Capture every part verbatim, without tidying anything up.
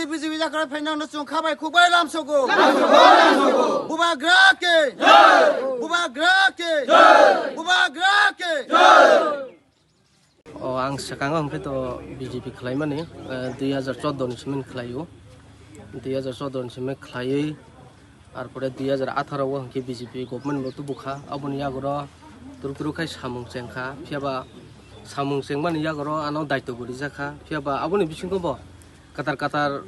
B J P yakarwi phainangno chwng khabai khukbai lamsogo. Bubagra ke. Bubagra ke. Bubagra ke. O, ang swkango hwnkhe to B J P khlaimani, eh, dui hajar chordo ni simi khlaio. Dui hajar chordo ni simi khlaiwi, arpore dui hajar atharo o hwnkhe B J P government bo tubukha. Aboni yagoro turuk turuk khai samung chengkha. Phiyaba samung chengmani yagoro ano daityo bo rijakha. Phiyaba aboni bisingo bo kwtal kwtal,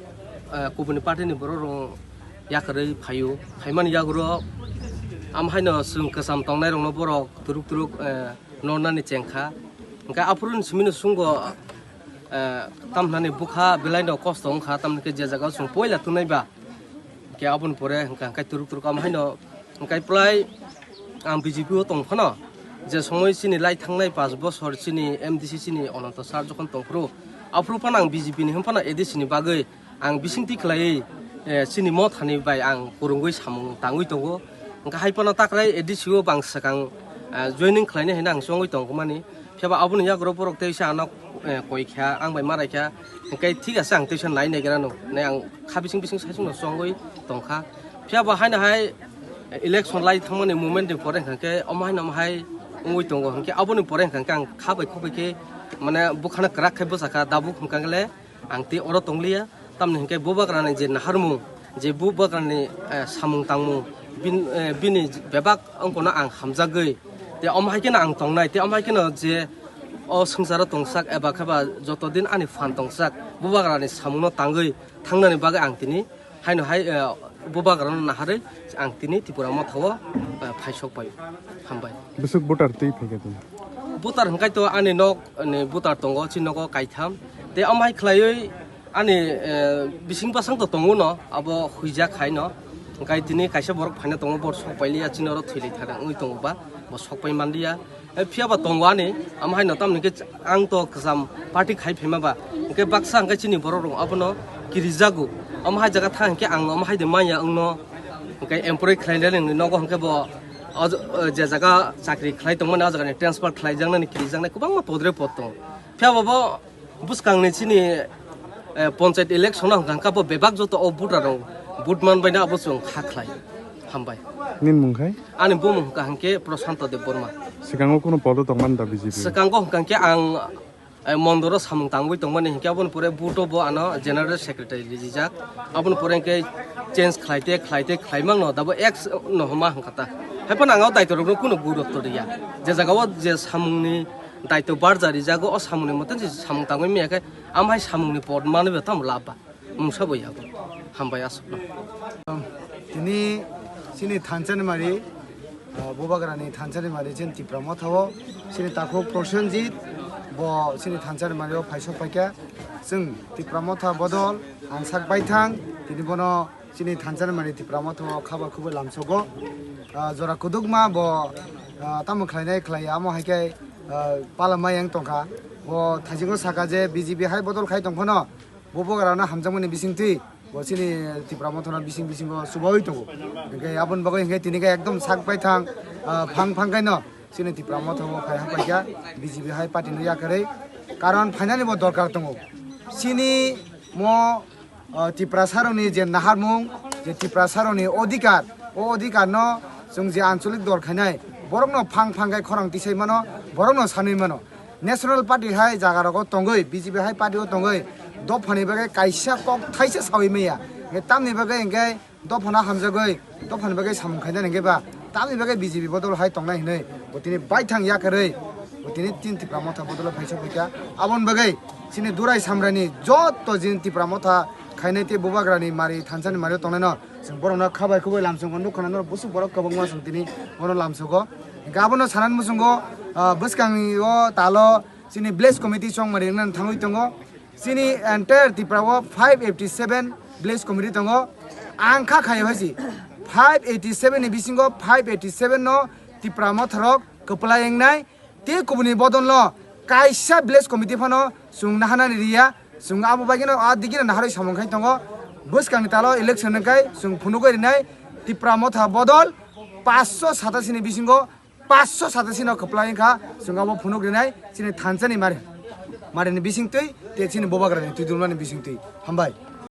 eh, kubuni party ni borok rok yakarwi phaio. Phaimani yagoro am haino chwng kwcham tongnairokno borok turuk turuk, eh, nornani chengkha. Hwnkhe aphuru ni simi no chwngbo, eh, tamhinani bwkha belai no kosto wngkha, tamni khe je jaga o chwng poila tongnai ba. Hwnkhe aboni pore hwnkha hwnkhe turuk turuk am haino hwnkhe plai ang B J P o tong phano, je somoi chini lai thangnai panch bosor chini M D C chini Ananto sir jokhon tong phuru, aphuru phano ang B J P ni hwn phano A D C ni bagwi ang bisingtwi khlaiwi, eh, chini mothani bai ang kwrwngwi samung tangwi tongo. Hwnkhe hai phano takrai A D C o bang swkang, eh, joining khlainai hinwi ang chongwi tongmani. Phiyaba aboni yagoro borok teisa ano, eh, koi kha, ang bai marai kha. Hwnkhe thik ase, ang teisa nai naigra no. Nai ang kha bising bising saichung no chongwi tongkha. Phiyaba haino hai election lai thangmani moment ni pore hwnkhe omo haino omo hai wngwi tongo. Hwnkhe aboni pore hwnkhe ang kha bai khuk bai khe mane bwkhano kwrak khe bwchakha. Dabuk hwnkhe le ang tei oro tongliya, tamni hwnkhe bubagrani je naharmung, je bubagrani, eh, samung tangmung, bin-, eh, bini bebak wngkano ang hamjagwi, tei omo hai kheno ang tongnai, tei omo hai kheno je o swngcharo tongsak eba khe ba joto din ani phan tongsak, bubagrani samungno tangwi thangnani bagwi ang tini haino hai, eh, bubagrano naharwi ang tini Tipra Motha o, eh, phaisok pai. Hambai. Bwswk voter twi phaikha tini? Voter hwnkhe to ani nok ni voter tongo, chini nogo kaitham. Tei omo hai khlaiwi ani, eh, bising bwsang to tongo no, abo huijak hai no. Hwnkhe tini kaisa borok phaina tongo, bo sok pailiya, chini oro thwi lai thar wngwi tongo ba, bo sok pai manliya. Eh, phiyaba tongo ani, omo hai no tamni khe ang to kwcham party khai phaima ba. Hwnkhe baksa hwnkhe chini borok rok abono kirijago. Omo hai jaga thang hwnkhe ang omo hai de manya wngno. Hwnkhe employee khlai le nini nogo hwnkhe bo o, o je jaga chakri khlai tongmani o jaga ni transfer khlai jaknani kirijaknai kwbangma podre pod tongo. Phiyaba bo bwskangni chini, eh, panchayat election o hwnkha hwnkha bo bebak joto o voter rok vote man baino abo chwng kha khlai. Hambai. Nini mung khai? Ani bumung hwnkha hwnkhe Prashanto Debbarma. Swkango kuno podo tongmani da B J P? Swkango hwnkha hwnkhe ang, eh, mondoro samung tangwi tongmani hwnkhe aboni pore vote o bo ano general secretary rijak. Aboni pore hwnkhe change khlaite khlaite khlaimang no dabo ex no homa hwnkha ta. Haiphano ang o daityo rokno kuno gurutto riya. Je jaga o je samungni daityo barja rijago, o samungni mote je samung tangwi maya khe, amhai samungni pod manwi bo tamo lab ba. Mungsa bo yabo. Hambai aswkno. Tini chini thansa ni mari, ah, bubagrani thansa ni mari chini Tipra Motha o chini takhuk Prosenjit bo chini thansa ni mari o phaisok phaikha. Chwng Tipra Motha bodol ang sak baithang tini bono chini thansa ni mari Tipra Motha o khaba khubui lamsogo. Ah, jora kudukma bo, ah, tamo khlainai khlaiya amo hai khe, ah, pala mai yang tongkha. Bo thaisingo saka je B J P hai bodol khai tongphano. Bo bubagrano hamjakmani bisingtwi bo chini Tipra Mothano bising bisingo chubaui tongo. Hwnkhe aboni bagwi hwnkhe tini khe ekdom sak baithang, ah, phang phang khaino chini Tipra Motha bo phai hapaikha B J P hai party no yakarwi. Karon phainani bo dorkar tongo. Chini mo, ah, Tiprasarokni je naharmung, je Tiprasarokni odhikar, o odhikarno chwng je ancholik dol khainai, borokno phang phang khe khorang tisai mano, borokno sanwi mano. National Party hai jaga rogo tongwi, B J P hai party o tongwi, dophani bagwi kaisa kok thaisa sawi maya. Hwnkhe tamni bagwi hwnkhe dophano hamjagwi, dophani bagwi samung khainani hwnkhe ba, tamni bagwi B J P bodol hai tongnai hwnwi, bo tini baithang yakarwi, bo tini tin Tipra Motha bodol phaisa phaikha. Aboni bagwi chini Durai Samrani joto jin Tipra Motha khainai tei bubagrani mari thansani mari tongnaino, chwng borokno khabai khubui lamsongo nukha, norok busuk borok kwbangma chwng tini bono lamsogo. Hwnkhe abono sanani muchungo, ah, bwskangni o talo chini village committee chongmani wngna thangwi tongo. Chini entire Tripura o five eighty seven village committee tongo. Ang kha khayo hai si five eighty seven ni bisingo five eighty seven no Tipra Motharok kwplai wngnai. Tei kubuni bodolno kaisa village committee phano chwng naharnani riya, chwng abo baigino a digino naharwi samung khai tongo. Bwskangni talo election wngkhai chwng phunugwi rinai Tipra Motha bodol paanch sho satasini bisingo paanch sho satasino kwplai wngkha, chwng abo phunuk rinai chini thansani mari, marini bisingtwi tei chini bubagrani twi dulmani bisingtwi. Hambai.